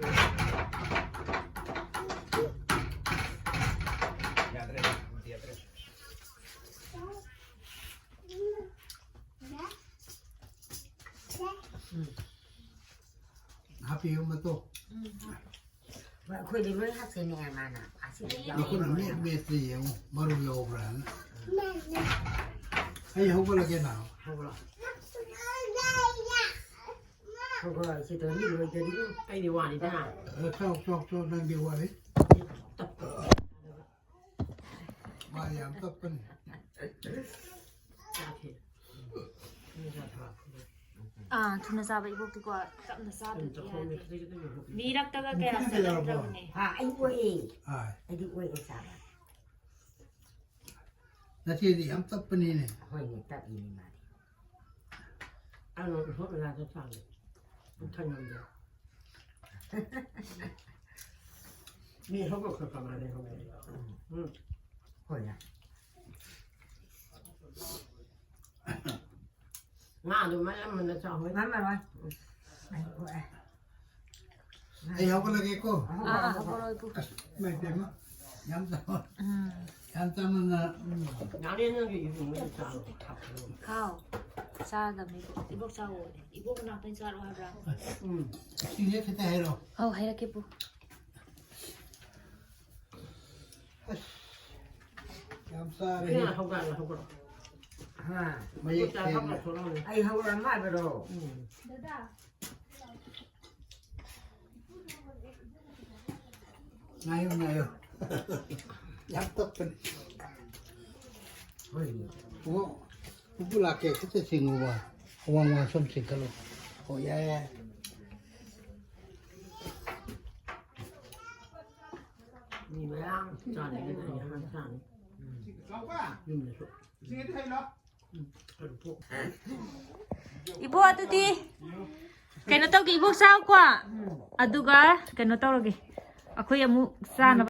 ꯌꯥꯗ꯭ꯔꯦ, ꯌꯥꯗ꯭ꯔꯦ꯫ ꯎꯝ꯫ ꯍꯥꯞꯄꯤꯌꯨ ꯃꯇꯣ꯫ ꯎꯝ, ꯍꯥꯞꯄꯤ꯫ ꯑꯩꯈꯣꯏꯗꯤ ꯂꯣꯏ ꯍꯥꯞꯆꯩꯅꯦ ꯃꯥꯅ꯫ ꯑꯁꯤꯗ ꯌꯥꯎꯕ ꯃꯈꯨꯠꯅ ꯂꯣꯏꯅ꯫ ꯃꯦꯠ ꯃꯦꯠꯇ ꯌꯦꯡꯉꯨ, ꯃꯔꯨ ꯌꯥꯎꯕ꯭ꯔꯥꯅ꯫ ꯑꯩ ꯍꯧꯒꯠꯂꯒꯦ ꯅꯥꯎ꯫ ꯍꯧꯒꯠꯂꯣ꯫ ꯍꯧꯒꯠꯂꯣ, ꯁꯤ ꯇꯧꯔꯤ ꯂꯣꯏꯗꯔꯤ꯫ ꯑꯩꯗꯤ ꯋꯥꯅꯤꯗ꯫ ꯑ, ꯆꯥꯎ, ꯆꯥꯎ, ꯆꯥꯎ, ꯅꯪꯗꯤ ꯋꯥꯠꯂꯤ꯫ ꯃꯥ ꯌꯥꯝ ꯇꯞꯄꯅꯤ꯫ ꯑꯥ, ꯊꯨꯅ ꯆꯥꯕ ꯏꯕꯣꯛꯇꯤꯀꯣ, ꯇꯞꯅ ꯆꯥꯗ꯭ꯔꯗꯤ ꯌꯥꯗꯦ꯫ ꯃꯤꯔꯛꯇꯒ ꯀꯌꯥ ꯅꯨꯄꯤꯅ ꯆꯠꯂꯝꯗ꯭ꯔꯕꯅꯦ꯫ ꯌꯥꯔꯕꯣ? ꯍꯥ, ꯑꯩ ꯑꯣꯛꯑꯦ꯫ ꯑꯥꯏ꯫ ꯑꯩꯗꯤ ꯑꯣꯛꯑꯦ ꯆꯥꯕ꯫ ꯅꯆꯦꯗꯤ ꯌꯥꯝ ꯇꯞꯄꯅꯤꯅꯦ꯫ ꯍꯣꯏꯅꯦ, ꯇꯞꯄꯤꯅꯦ ꯃꯥꯗꯤ꯫ ꯑꯩꯅ ꯎꯁꯣꯞ ꯃꯦꯂꯥꯗ ꯆꯥꯕ꯫ ꯄꯨꯛ ꯊꯟꯍꯟꯗꯦ꯫ ꯃꯤ ꯍꯧꯒꯠꯈ꯭ꯔ ꯀꯃꯥꯏꯅ ꯍꯧꯒꯠꯂꯤ? ꯎꯝ꯫ ꯍꯣꯏꯅꯦ꯫ ꯉꯥꯗꯣ ꯃꯌꯥꯝ ꯑꯃꯅ ꯆꯥꯎꯍꯣꯏ꯫ ꯉꯝꯃꯔꯣꯏ꯫ ꯎꯝ꯫ ꯑꯩ ꯍꯧꯒꯠꯂꯒꯦꯀꯣ꯫ ꯑꯥ, ꯑꯥ, ꯍꯧꯒꯠꯂꯣ, ꯏꯄꯨ꯫ ꯑꯁ, ꯏꯃꯥꯏ ꯄꯦꯝꯃ꯫ ꯌꯥꯝ ꯆꯥꯎ-, ꯎꯝ꯫ ꯌꯥꯝ ꯆꯥꯃꯟꯗꯅ, ꯎꯝ꯫ ꯉꯥꯔꯦꯟ ꯅꯪꯒꯤ ꯏꯕꯨꯡꯉꯣꯗ ꯆꯥꯔꯣ, ꯊꯥꯛꯄ꯭ꯔꯣ? ꯍꯥꯎ, ꯆꯥꯔꯗꯕꯅꯦ꯫ ꯏꯕꯣꯛ ꯆꯥꯎꯑꯣ꯫ ꯏꯕꯣꯛ ꯃꯅꯥꯛꯇ ꯑꯣꯏꯅ ꯆꯥꯔꯛꯑꯣ ꯍꯥꯏꯕ꯭ꯔꯥ? ꯎꯝ꯫ ꯏꯁꯤꯡꯁꯦ ꯈꯤꯇ ꯍꯩꯔꯛꯑꯣ꯫ ꯑꯧ, ꯍꯩꯔꯛꯀꯦ, ꯄꯨ꯫ ꯑꯁ, ꯌꯥꯝ ꯆꯥꯔꯦꯍꯦ꯫ ꯏꯕꯦꯝꯃ, ꯍꯧꯒꯠꯂꯣ, ꯍꯧꯒꯠꯂꯣ꯫ ꯍꯥ? ꯃꯌꯦꯛ ꯏꯕꯣꯛ ꯆꯥ ꯁꯦꯡꯅ꯫ ꯍꯧꯒꯠꯂꯣ, ꯊꯣꯛꯂꯛꯑꯣꯅꯦ꯫ ꯑꯩ ꯍꯧꯒꯠꯂꯝꯃꯣ ꯍꯥꯏꯕꯔꯣ? ꯎꯝ꯫ ꯉꯥꯏꯌꯨ, ꯉꯥꯏꯌꯨ꯫ ꯌꯥꯝ ꯇꯞꯄꯅꯤ꯫ ꯍꯣꯏꯅꯦ꯫ ꯑꯣ, ꯄꯨꯄꯨ ꯂꯥꯛꯀꯦ, ꯈꯨꯠꯇ ꯆꯤꯡꯉꯨꯕ꯫ ꯑꯋꯥꯡ ꯋꯥꯡ ꯁꯨꯝ ꯆꯤꯡꯈꯠꯂꯨ꯫ ꯑꯣ, ꯌꯥꯏ, ꯌꯥꯏ꯫ ꯃꯤ ꯃꯌꯥꯝ ꯆꯥꯅꯩ, ꯑꯩ ꯍꯥꯟꯅ ꯆꯥꯅꯤ꯫ ꯌꯨꯝꯗꯁꯨ꯫ ꯏꯕꯣ, ꯑꯗꯨꯗꯤ ꯀꯩꯅꯣ ꯇꯧꯒꯦ, ꯏꯕꯣꯛ ꯆꯥꯎꯀꯣ, ꯑꯗꯨꯒ ꯀꯩꯅꯣ ꯇꯧꯔꯒꯦ, ꯑꯩꯈꯣꯏ ꯑꯃꯨꯛ ꯆꯥꯅꯕ